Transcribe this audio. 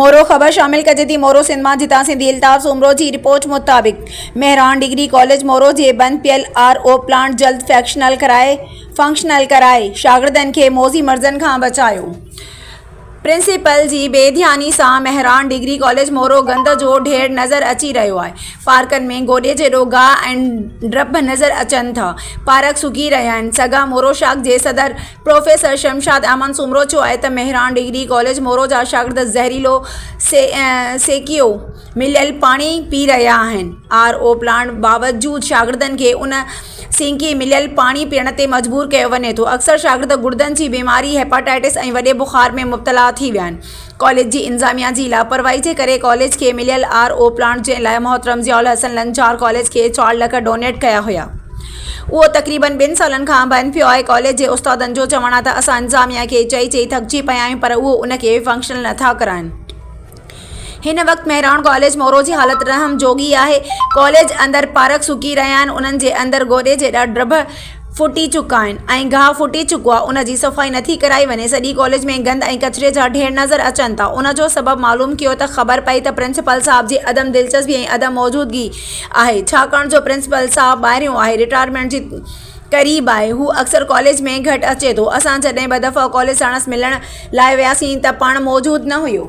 مورو، خبر شامل ڪجي ٿي مورو سنڌ مان جتان سنڌي الطاف سومرو جي رپورٽ مطابق مهراڻ ڊگري ڪاليج مورو جي بند پيل آر او پلانٽ جلد فيڪشنل ڪرائي فنڪشنل ڪرائي شاگردن کي موذي مرضن کان بچايو. پرنسپل جي بي ڌياني سان مهراڻ ڊگري ڪاليج مورو گند جو ڍير نظر اچي رهيو آهي. پارڪن ۾ گوڏي جيڏو گاهه ۽ ڊرڀ نظر اچن ٿا. پارڪ سڪي رهيا آهن. سگا مورو شاخ جي صدر پروفيسر شمشاد احمد سومرو چيو آهي ته مهراڻ ڊگري ڪاليج مورو جا شاگرد زهريلو سيڪيو مليل پاڻي پي رهيا آهن. آر او پلانٽ باوجود شاگردن کي ان سينڪي مليل پاڻي پيئڻ تي مجبور ڪيو وڃي ٿو. اڪثر شاگرد گڙدن جي بيماري، هيپاٽائٽس ۽ وڏي بخار ۾ مبتلا ٿي ويا آهن. ڪاليج جي انتظاميا جي لاپرواهي جي ڪري ڪاليج کي مليل آر او پلانٽ جنهن لاء محترم ضياء الحسن لنجار ڪاليج کي چار لک ڊونيٽ ڪيا هيا اهو تقريبن ٻن سالن کان بند پيو آهي ڪاليج جي استادن جو چوڻ آهي ته اسان انتظاميا کي چئي چئي ٿڪجي پيا آهيون پر اهو ان کي فنڪشنل نٿا ڪرائن. هن وقت مهراڻ ڪاليج مورو جي حالت رحم جوڳي آهي. ڪاليج اندر پارڪ سڪي رهيا آهن، انهن جي اندر گوڏي جيڏا ڊڀ ڦٽي چڪا آهن ۽ گاهه ڦٽي چڪو آهي، ان جي صفائي نٿي ڪرائي وڃي، سڄي ڪاليج ۾ گند ۽ ڪچري جا ڍير نظر اچن ٿا، ان جو سبب معلوم ڪيو ته خبر پئي ته پرنسپال صاحب جي عدم دلچسپي ۽ عدم موجودگي آهي، ڇاڪاڻ جو پرنسپال صاحب ٻاهريون آهي، رٽائرمينٽ جي قريب آهي، هو اڪثر ڪاليج ۾ گهٽ اچي ٿو، اسان جڏهن ٻه دفعا ڪاليج ساڻس ملڻ لاء وياسين ته پاڻ موجود نه هيو.